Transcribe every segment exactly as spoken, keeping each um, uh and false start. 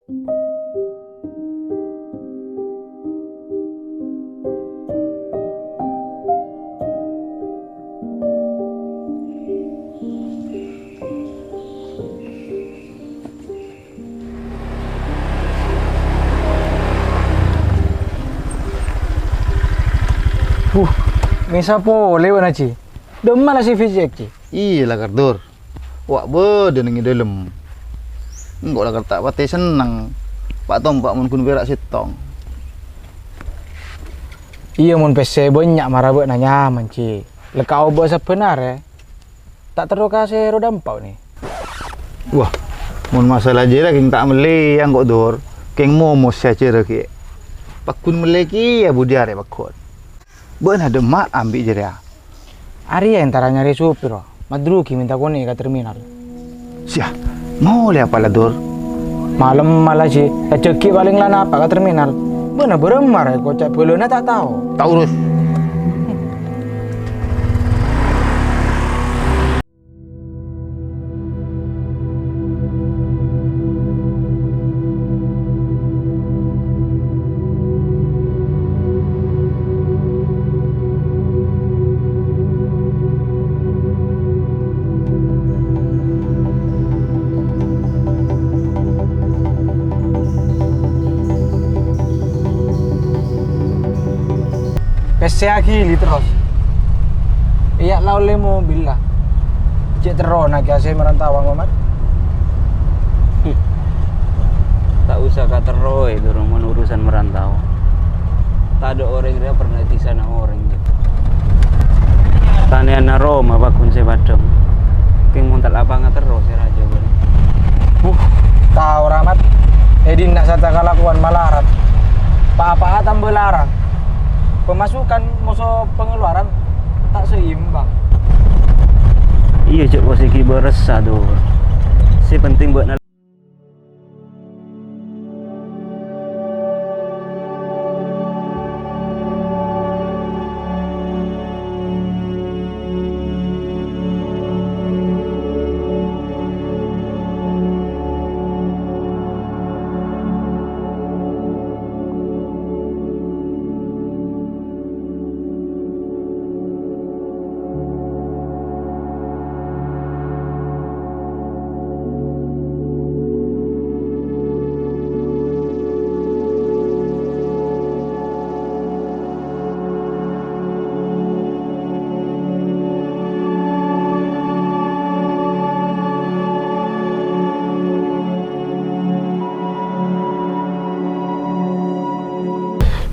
Huh, mèsa polè, Wan Haji. Dâ'emma la sè V C X, Ji? Iyâ, la, Kar Dur. Wa' bâdâ neng è dâlem. Engko' la, Kar, ta' patè senneng. Pa'-tompa' mon ghun pèra' sèttong. Iyâ, mon pèssè bânnya' mara bâ'na nyaman, Ji. Lekka' obâ sabbhân arè. Ta' terro ka sè roda empa' nè. Wah, mon masalah jârèya kèng ta' mellè engko', Dur. Kèng momos sè ajârâ ghi'. Pagghun mellè kèya budi arè pagghun. Bâ'na dâ'emma ambi' jârèya. Arèya entara nyarè sopir, wa. Madrugi mènta konè' ka terminal. Siya, molè apa la, Dur? Malem mala, Ji. Ajâghi palèng la napa' ka terminal. Bâ'na bârâmma rè, koca' bâlâna ta' tao. Ta' urus. Pèssè aghili terros. Iyâ la ollè mobil la. Cè' terrona kèya sè marantau, Mat. Ta' osa katerroè, Dur, mon urusan marantau. Tadâ' orèng rèya pernah è dhisana orèng. Tanèyanna roma pagghun sè padhâng. Kèng mon ta' lapanga terro sè rajâ bân. Huh, tao ra, Mat. È dinna' sata kalakowan malarat. Pa-apa'a tambâ larang. Pemasukan moso pengeluaran ta' seimbang. Iyâ, jhâ' kosè ghi' bârâssa, Dur. Sè penting bâ'na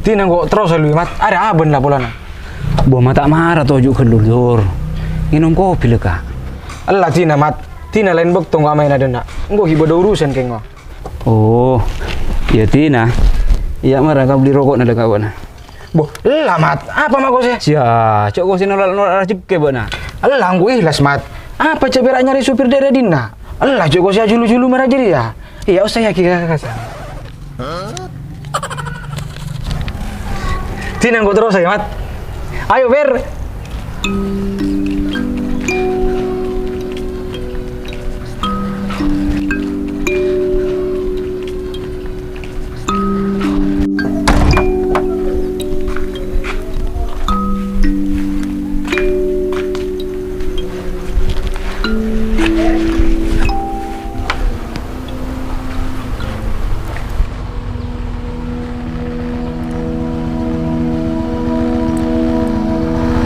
Dina engko' terros, Lui, Mat. Arè abân la polana. Bo, ma' ta' mara toju' ghâllu, Dur. Ngènom kopi la, Ka'. Ella, dina, Mat. Dina laèn bâkto engko' amaèna dâ' enna'. Engko' ghi' bâdâ urusan kèng, ngo. Oh, iyâ, dina. Iyâ, mara kabelli roko'na la, Ka', bâ'na. Bo, ella, Mat. Apa ma' kosè? Siya, jhâ' kosè nolak-nolak rajhekkè bâ'na. Ella, engko' ihlas, Mat. Apa jhâ' pèra' nyarè sopir dâ'râ dina? Ella, jhâ' kosè ajhulu-jhulu mara jârèya. Iyâ, osa yâ, ghi kakasân. Dina engko' terros, yâ, Mat. Ayo, Fer.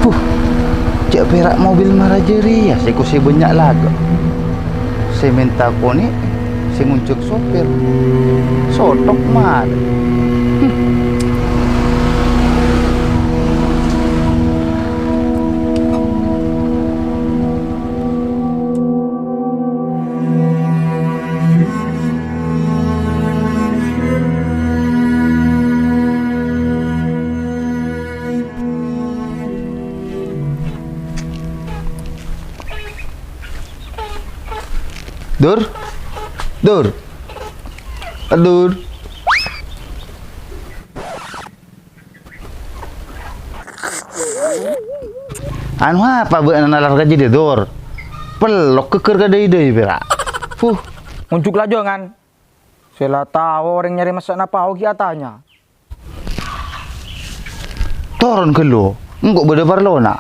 Huh, jhâ' pèra' mobil mara jârèya sè kosè bânnya' laga. Sè mènta konè', sè ngonjhâng sopir. Sothok marè. Hmm. Dur? Dur? Dur? Anu apa bâ'na nalar ka jâdiyâ, Dur? Pellok ghâggâr ka dâi-dâi pèra'. Huh. Ngonjhuk laju, ngan. Sè la tao orèng nyarè massa' napa ghi' atanya. Toron ghâllu, engko' bâdâ parlona.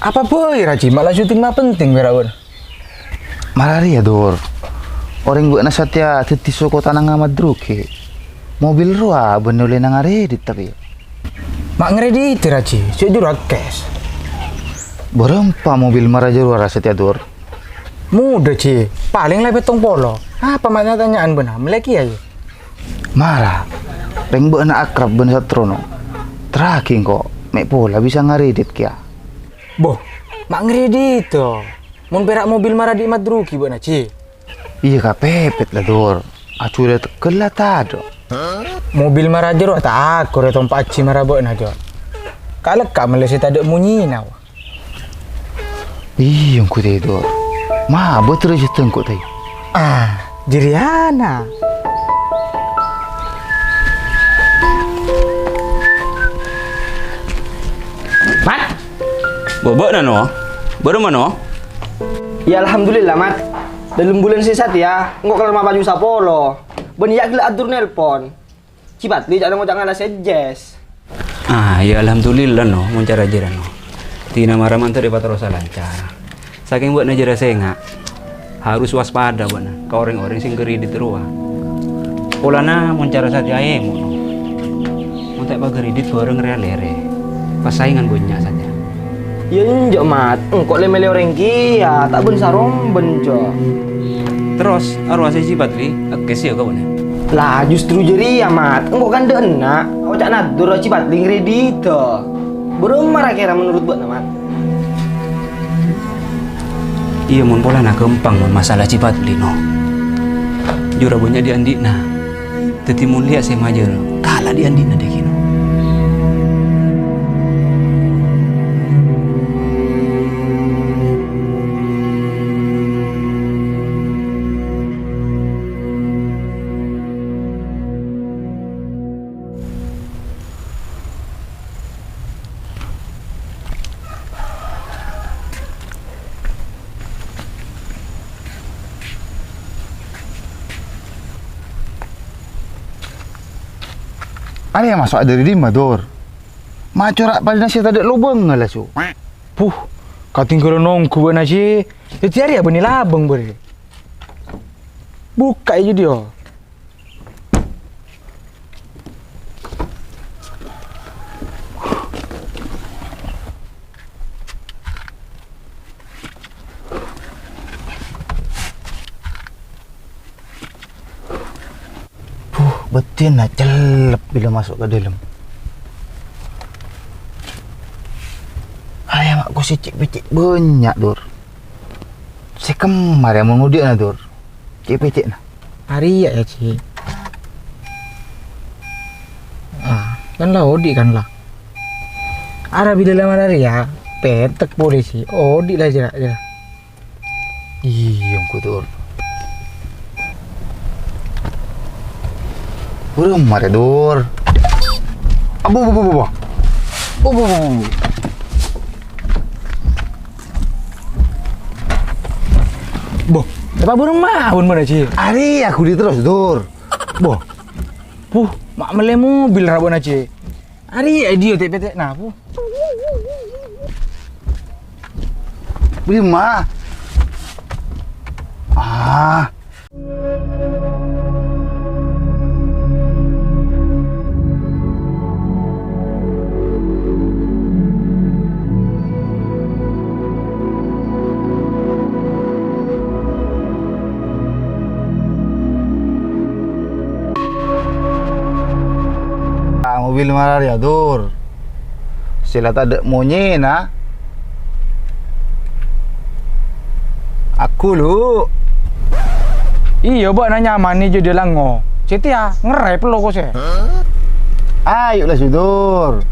Apa bhâi, Raji? Ma' la syuting ma' penting, bârâ'ân. Mara rèya, Dur. Orèng bâ'na satèya dhâddhi soko tanangnga Madruki. Mobil rowa bâ'na ollè nang aredit, tapè. Ma' ngaredit, Raji, sè juru akes. Bârâmpa mobil mara jârowa satèya, Dur? Modâ, Ji. Palèng la pèttong polo. Apa ma' tanya'an bâ'na? Mellèkè, yâ? Mara. Rèng bâ'na akrab bân satrono. Terraghi engko', mè' pola bisa ngaredit kèya. Boh, ma' ngaredit, to. Mon pèra' mobil mara dhi' Madruki bâ'na, Ji. Iyâ, kapèpèt la, Dur. Ajhurâ tegghâl la tadâ'. Mobil mara jârowa ta' akor ètompa' Ji mara bâ'na, Jo. Ka'-lekka' mellè sè tadâ' monyèna, wa. Iyâ, engko' tè, Dur. Ma' bâtèr jâ tengko' tè. Ah, jârèyana. Mat! Bâ-, bâ'na, no? Bârâmma, no? Iyâ, alhamdulillah, Mat. Dâlem bulân sè satèya, engko' kèra mapaju sapolo. Bân iyâ ghellâ' adur nelpon. Cipatli jâ' ngoca' ngala' sè jès. Ah, iyâ, alhamdulillah, no, mon cara jârèya, no. Dina mara mandhâr èpaterrosa lancar. Sakèng bâ'na jârèya sènga', harus waspada bâ'na ka orèng-orèng sè ngaredit rowa. Polana mon cara satèya èmo', no. Mon ta' èpagaredit bhârâng rè-lèrè, pasaèngan bânnya' satèya. Iyâ enjâ', Mat. Engko' lè-mellè orèng kèya, ta' bân-sarombân, Jo. Terros, arowa sè Cipatli, èkes iyâ ka bâ'na? La, justru jârèya, Mat. Engko' kan dâ' enna', oca'na adur Cipatli ngaredit. Bârâmma ra kèra menurut bâ'na, Mat? Iyâ, mon polana ghâmpang mon masalah Cipatli, no. Jârèya bânnya' dhi'-andhi'na. Dhâddhi mon lèya sè majâr, kala' dhi'-andhi'na dhâggi', no. Arèya maso'a dâri dimma, Dur? Ma' cora' padâna sè tadâ' lobângnga, la, Su. Puh, katèngghâlân ongghu bâ'na, Ji. Dhâddhi arèya bânnè labâng, bârâ. Bukka'i, Ji, dhiyâ. Puh, bâddhina cellep bilâ maso' ka dâlem. Arèya ma' kosè cè'-pècè' bânnya', Dur. Sè kemma rèya mon ngodhi'na, Dur? Cè'-pècè'na. Arèya, yâ, Ji. Ah, kan la odi', kan la. Arèya bilâ la mara rèya, pètèk polisi. Odi' la jârâ, jârâ. Iyâ, engko', Dur. Bârâmma rè, Dur? Abu, bu, bu, bu, bu. Bu, bu, bu, bu, bu. Boh, èpabârâmma bân bâ'na, Ji? Arèya ghuli terros, Dur. Boh. Puh, ma' mellè mobil ra bâ'na, Ji. Arèya dhiyâ tè'-pètè'na, puh. Bârâmma? Ah. Ah, mobil mara rèya, Dur. Sè la tadâ' monyèna. Aku, Lu. Iyâ, bâ'na nyamanè jâ' dâlangngo. Sè tèya ngerrep lo kosè. Ayo la, Sudur.